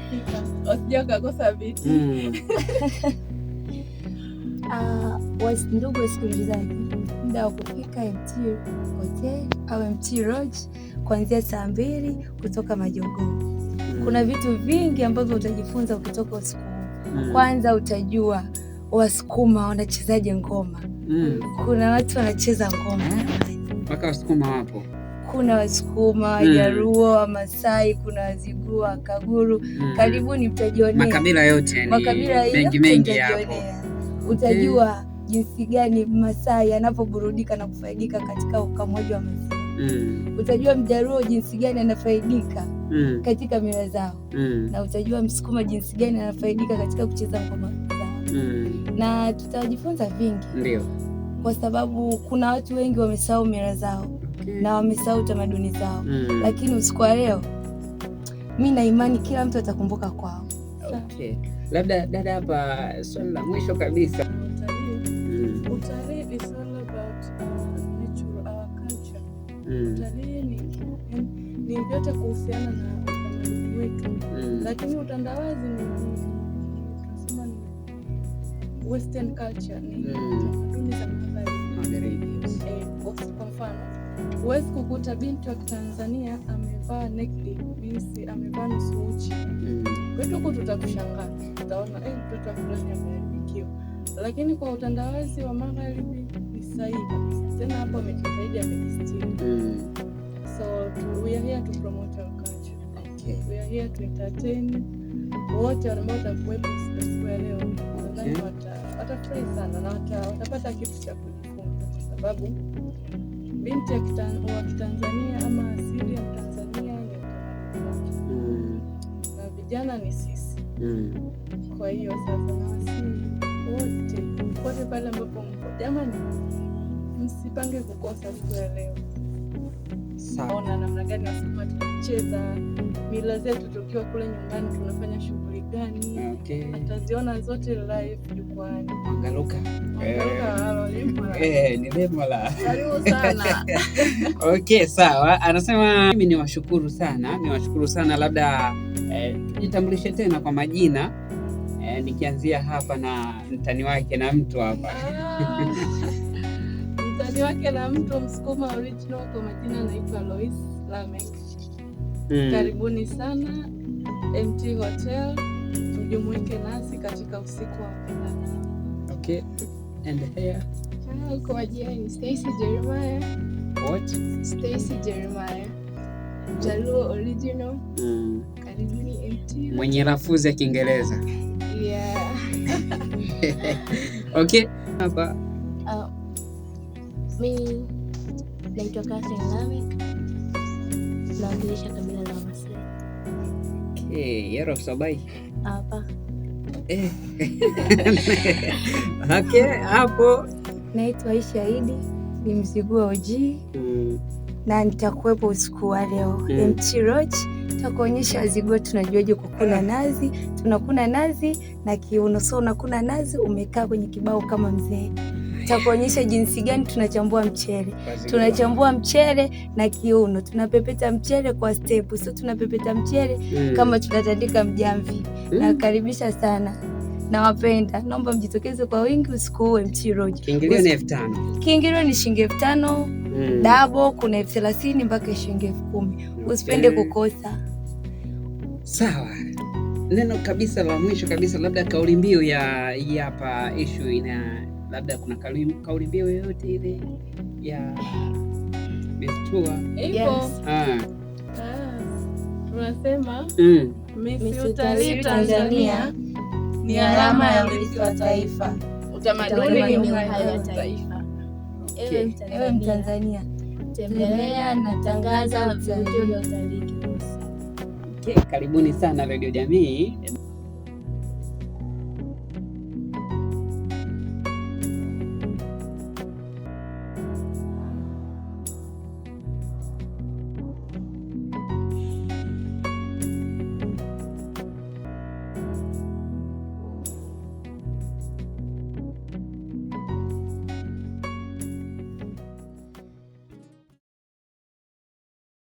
Kufika wasije wakakosa viti. Ndugu wasikilizaji, muda wa kufika MT Hotel au MT Lodge kuanzia saa 2 kutoka Majogoo. Kuna vitu vingi ambavyo utajifunza ukitoka usiku huu. Kwanza utajua Wasukuma wanachezaje ngoma. Kuna watu wanacheza ngoma. Mpaka Wasukuma wapo. Kuna Wasukuma, Wajaruo, Wamasai, kuna Wazigua, Wakaguru. Karibuni mtajionea. Makabila yote ni Makabila mengi yote mengi yapo. mtajionea. Utajua jinsi gani Masai anapoburudika na kufaidika katika ukamuaji wa maziwa. Utajua Mjaruo jinsi gani anafaidika katika mila zao, na utajua Msukuma jinsi gani anafaidika katika kucheza ngoma zao, na tutajifunza vingi kwa sababu kuna watu wengi wamesahau mila zao na wamesahau tamaduni zao, lakini usiku wa leo mi na imani kila mtu atakumbuka kwao. Okay. Labda dada hapa, swali la mwisho kabisa. Utalii, utalii is all about our nature, our culture. Utalii ni vyote kuhusiana na utamaduni wetu, lakini utandawazi ni tunasema ni western culture, ni tamaduni za magharibi. Magharibi, yes. Eh, kwa mfano huwezi kukuta binti wa Kitanzania amevaa naked, means amevaa nusu uchi. Kwetu huku tutakushangaa, tutaona mtoto wa fulani ameharibikiwa, lakini kwa utandawazi wa magharibi ni sahihi kabisa. Tena hapo amejitahidi, amejistiri. So we are here to promote our culture. We are here to entertain wote ambao watakuwepo siku ya leo. Nadhani watafurahi sana na watapata kitu cha kujifunza, kwa sababu binti wa Kitanzania ama asili ya Mtanzania ni utamaduni wake na vijana ni sisi. Kwa hiyo sasa nawasihi wote popote pale ambapo mko, jamani, msipange kukosa siku ya leo. Sawa. Ona namna gani Wasukuma tunacheza mila zetu tukiwa kule nyumbani, tunafanya shughuli gani, ataziona zote live jukwaani. Mangaluka. Mangaluka halo, limwa. Eh, ni lemo la. Karibu sana. Okay, sawa. Anasema mimi niwashukuru sana, niwashukuru sana. Labda tujitambulishe tena kwa majina, nikianzia hapa na mtani wake na mtu hapa. Ah, mtani wake na mtu Msukuma original, kwa majina anaitwa Lois Lamek. Karibuni sana MT Hotel, mjumuike nasi katika usiku wa wapendanao. Okay. And here? Hi, kwa majina ni Stacy Jeremiah. What? Stacy Jeremiah. Jaluo original. Karibuni MT. Mwenye lafuzi ya Kiingereza. Yeah. Okay. Hapa. Mi naitwa Catherine Lamek, nawakilisha kabila la Wamasai. Okay, Yero Sabai. Hapa. Eh. Okay, hapo. Naitwa Aisha Idi, ni Mzigua OG na nitakuwepo usiku wa leo MT Lodge. Tutakuonyesha Wazigua tunajuaje kukuna nazi. Tunakuna nazi na kiuno, so unakuna nazi umekaa kwenye kibao kama mzee. Tutakuonyesha jinsi gani tunachambua mchele. Tunachambua mchele na kiuno, tunapepeta mchele kwa step, sio tunapepeta mchele kama tunatandika mjamvi. Nakaribisha sana, nawapenda, naomba mjitokeze kwa wingi usiku huu MT Lodge. Kiingilio ni 5,000. Kiingilio ni shilingi 5,000, double kuna 30,000 mpaka shilingi 10,000. Usipende kukosa. Sawa. Neno kabisa la mwisho kabisa, labda kauli mbiu ya hii hapa issue ina, labda kuna kauli mbiu yoyote ile ya Miss Tour? Ipo. Yes. Ah. Ah, tunasema Miss Miss Utalii Utalii Tanzania Tanzania ni alama ya urithi wa taifa. Utamaduni ni Utamaduni uhai wa taifa. Ewe Ewe Mtanzania, Mtanzania, tembelea na tangaza vivutio vya utalii Kilosa. Okay, karibuni sana Radio Jamii.